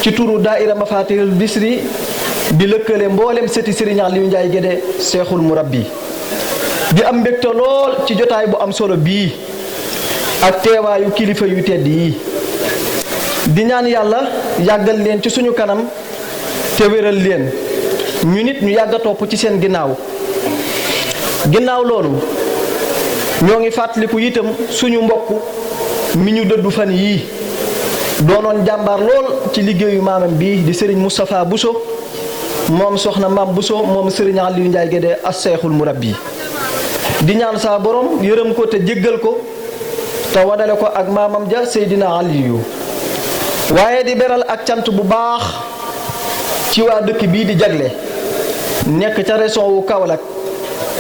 ci turu daaira Mafatihul Bichri di lëkkale mboolem sëti Serigne Aliou Ndiaye Guédé Seexul Murabbi di am mbégte lool ci jotaay bu am solo bii ak teewaayu kilifa yu tedd yi di ñaan yàlla yàggal leen ci suñu kanam te wéral leen ñu nit ñu yàgg a topp ci seen ginnaaw loolu ñoo ngi fàttaliku itam suñu mbokk mi ñu dëddu fan yii doonoon jàmbaar lool ci liggéeyu maamam bii di Serigne Moustapha Bousso moom soxna Maam Bousso moom Serigne Aliou Ndiaye Guédé as Seexul Murabbi di ñaan saa borom yërëm ko te jéggal ko te wadale ko ak maamam ja Seydina Aliou waaye di beral ak cant bu baax ci waa dëkk bii di Jagle nekk ca région wu Kaolack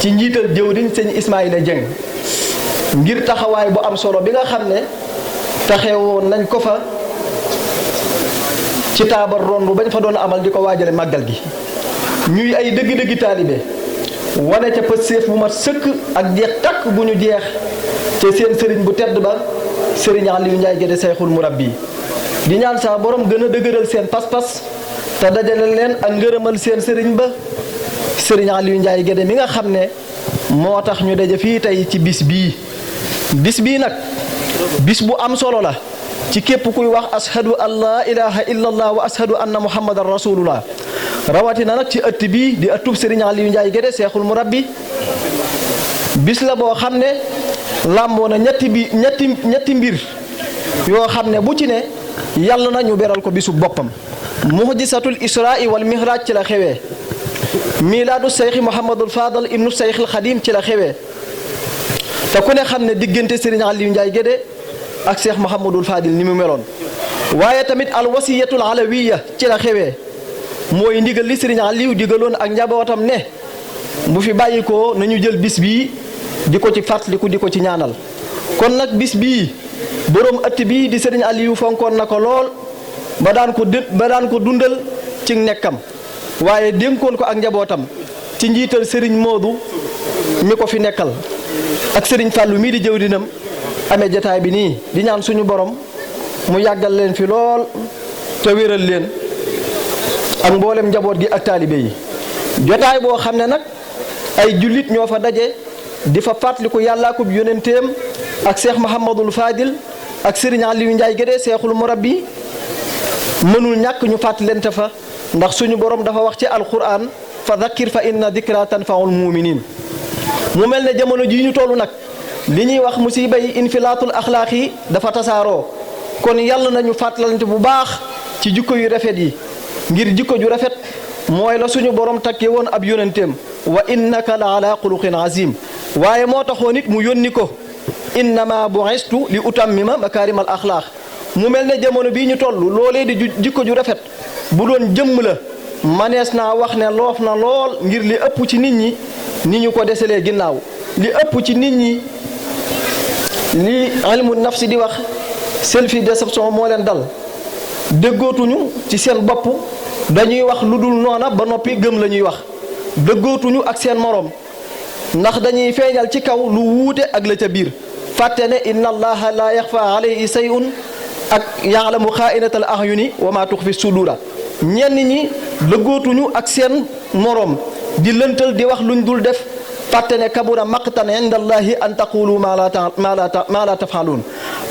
ci njiital jëwriñ sëñ Ismaïla Dieng ngir taxawaay bu am solo bi nga xam ne taxewoon nañ ko fa ci taabar rondu bañ fa doon amal di ko waajale màggal gi ñuy ay dëgg-dëggi taalibe wane ca pëseef bu mat sëkk ak jeex takk bu ñu jeex te seen sëriñ bu tedd ba Serigne Aliou Ndiaye Guédé Seexul Murabbi di ñaan saa borom gën a dëgëral seen pas-pas te dajale leen ak ngërëmal seen sëriñ ba Serigne Aliou Ndiaye Guédé mi nga xam ne moo tax ñu daje fii tey ci bis bii nag bis bu am solo la ci képp kuy wax ashadu an laa ilaha illa allah wa ashadu anna muhammadan rasulullah rawatina nag ci ëtt bii di ëttub Serigne Aliou Ndiaye Guédé Seexul Murabbi bis la boo xam ne làmboo na ñetti mbir yoo xam ne bu ci ne yàlla na ñu beral ko bisu boppam muhjisatul israa wal mihraj ci la xewee milaadu seyxi Mouhamadul Fadal ibnu seyxil Xadim ci la xewee te ku ne xam ne diggante Serigne Aliou Ndiaye Guédé ak Cheikh Mouhamadul Fadil ni mu meloon waaye tamit al wasiyatul alawiya ci la xewee mooy ndigal li Serigne Aliou digaloon ak njabootam ne bu fi bàyyi ko nañu jël bis bii di ko ci fàttaliku di ko ci ñaanal kon nag bis bii boroom ëtt bii di Serigne Aliou fonkoon na ko lool ba daan ko dundal ci nekkam waaye dénkoon ko ak njabootam ci njiital Serigne Modou mi ko fi nekkal ak Serigne Fallou mii di jëwrinam amee jataay bi nii di ñaan suñu borom mu yàggal leen fi lool te wéral leen ak mboolem njaboot gi ak taalibe yi jotaay boo xam ne nag ay jullit ñoo fa daje di fa fàttaliku yàllaa ko yonenteem ak Cheikh Mouhamadul Fadil ak Serigne Aliou Ndiaye Guédé Seexul Murabbi mënul ñàkk ñu fàttalente fa ndax suñu borom dafa wax ci alquran fa dhakkir fa inna dhikra tanfaul muminin mu mel ne jamono jii ñu toll nag li ñuy wax musiba yi infilaatul axlaaq yi dafa tasaaroo kon yàlla nañu fàttalante bu baax ci jikko yu rafet yi ngir jikko ju rafet mooy la suñu borom takkee woon ab yonenteem wa innaka la ala xuluqin azim waaye moo taxoon nit mu yónni ko innama bu'istu li utammima makaarimal axlaaq mu mel ne jamono bii ñu toll loolee di jikko ju rafet bu doon jëmm la manees naa wax ne loof na lool ngir li ëpp ci nit ñi ni ñu ko deselee ginnaaw li ëpp ci nit ñi li ilmu nafsi di wax self déception moo leen dal déggootuñu ci seen bopp dañuy wax lu dul noona ba noppi gëm la ñuy wax dëggootuñu ak seen moroom ndax dañuy feeñal ci kaw lu wuute ak la ca biir fàtte ne inna allaha la yaxfa alayhi sayun ak yaalamu xaainatal ahyuni wa ma tuxfi sudura ñenn ñi dëggootuñu ak seen moroom di lëntal di wax luñ dul def fàtte ne kabura maqtan inda allahi an taqulu ma la tafaaluun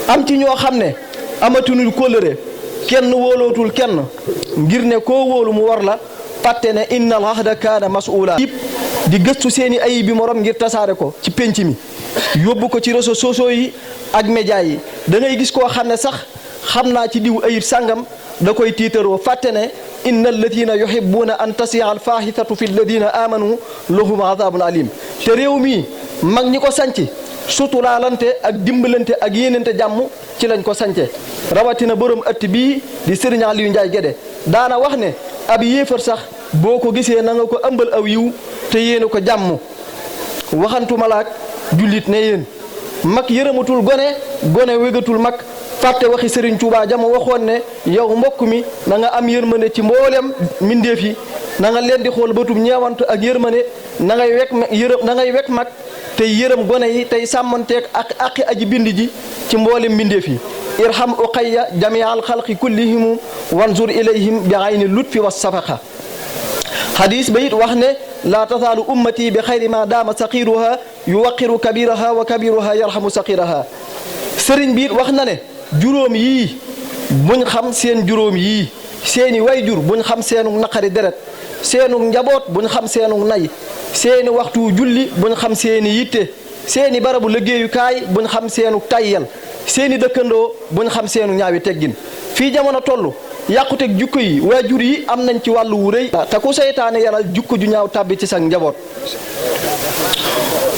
am ci ñoo xam ne amatuñu kóllëre kenn wóolootul kenn ngir ne koo wóolu mu war la fàtte ne inna al ahda kaana mas'uula di gëstu seeni ayib bi morom ngir tasaare ko ci pénc mi yóbbu ko ci réseaux sociaux yi ak média yi da ngay gis koo xam ne sax xam naa ci diw ayib sàngam da koy tiitaroo fàtte ne inna alladina yuhibbuna an tasiya al fahishatu fi alladina amanu lahum adabun alim te réew mi mag ñi ko sanc suturaalante ak dimbalante ak yéenante jàmm ci lañ ko sance rawatina borom ëtt bii di Serigne Aliou Ndiaye Guédé daana wax ne ab yéefar sax boo ko gisee na nga ko ëmbal aw yiw te yéene ko jàmm waxantuma laak jullit ne yéen mag yërëmatul gone wégatul mag fàtte waxi Serigne Touba jama waxoon ne yow mbokk mi na nga am yërmande ci mboolem mbindeef yi na nga leen di xool bëtum ñeewant ak yërmande na ngay wekk mag tey yërëm gone yi tey sàmmanteeg ak aqi aji bind ji ci mboolem mbindeef yi irham uqayya jamia alxalqi kullihim wanzur ilayhim bi ayni lutfi wa safaqa hadis ba it wax ne laa tasaalu ummati bi xayri ma daama saqiruha yuwaqiru kabiraha wa kabiruha yarhamu saqiraha sëriñ bi it wax na ne juróom yii buñ xam seen juróom yii seeni wayjur buñ xam seenu naqari deret seenu njaboot buñ xam seenu nay seeni waxtu julli buñ xam seeni yitte seeni barabu liggéeyukaay buñ xam seenu tayyal seeni dëkkandoo buñ xam seenu ñaawi teggin fii jamono toll yàquteg jukko yi waajur yi am nañ ci wàllu wu rëy te ku seytaane yaral jukko ju ñaaw tàbbi ci sa njaboot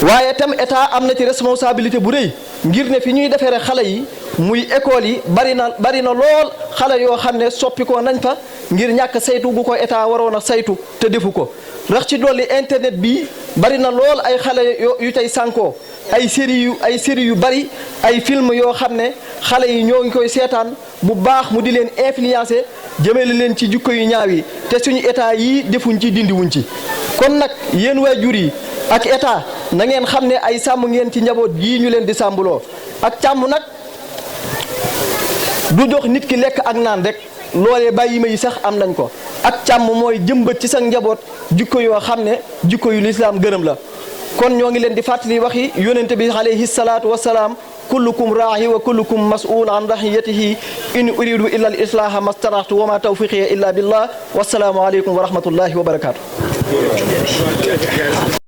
waaye tam état am na ci responsabilité bu rëy ngir ne fi ñuy defere xale yi muy école yi bari na lool xale yoo xam ne soppi ko nañ fa ngir ñàkk saytu gu ko état waroon a saytu te defu ko rax ci dolli internet bi bari na lool ay xale yu tey sànkoo ay série yu bari ay film yoo xam ne xale yi ñoo ngi koy seetaan bu baax mu di leen influencer jëmale leen ci jukko yu ñaaw yi te suñu état yii defuñ ci dindiwuñ ci kon nag yéen waajur yi ak état na ngeen xam ne ay sàmm ngeen ci njaboot yii ñu leen di sàmbuloo ak càmm nag du jox nit ki lekk ak naan rek loolee bàyyi ma yi sax am nañ ko ak càmm mooy jëmbat ci sa njaboot jukko yoo xam ne jukko yu lislaam gërëm la kon ñoo ngi leen di fàttali waxi yonente bi alayhi salaatu wasalaam kullukum raahi wa kullukum mas'ul an rahiyatihi in uridu illa al islaha mastaraxtu wa ma tawfiqiya illa billah wasalaamu aleykum wa rahmatullahi wa barakatuh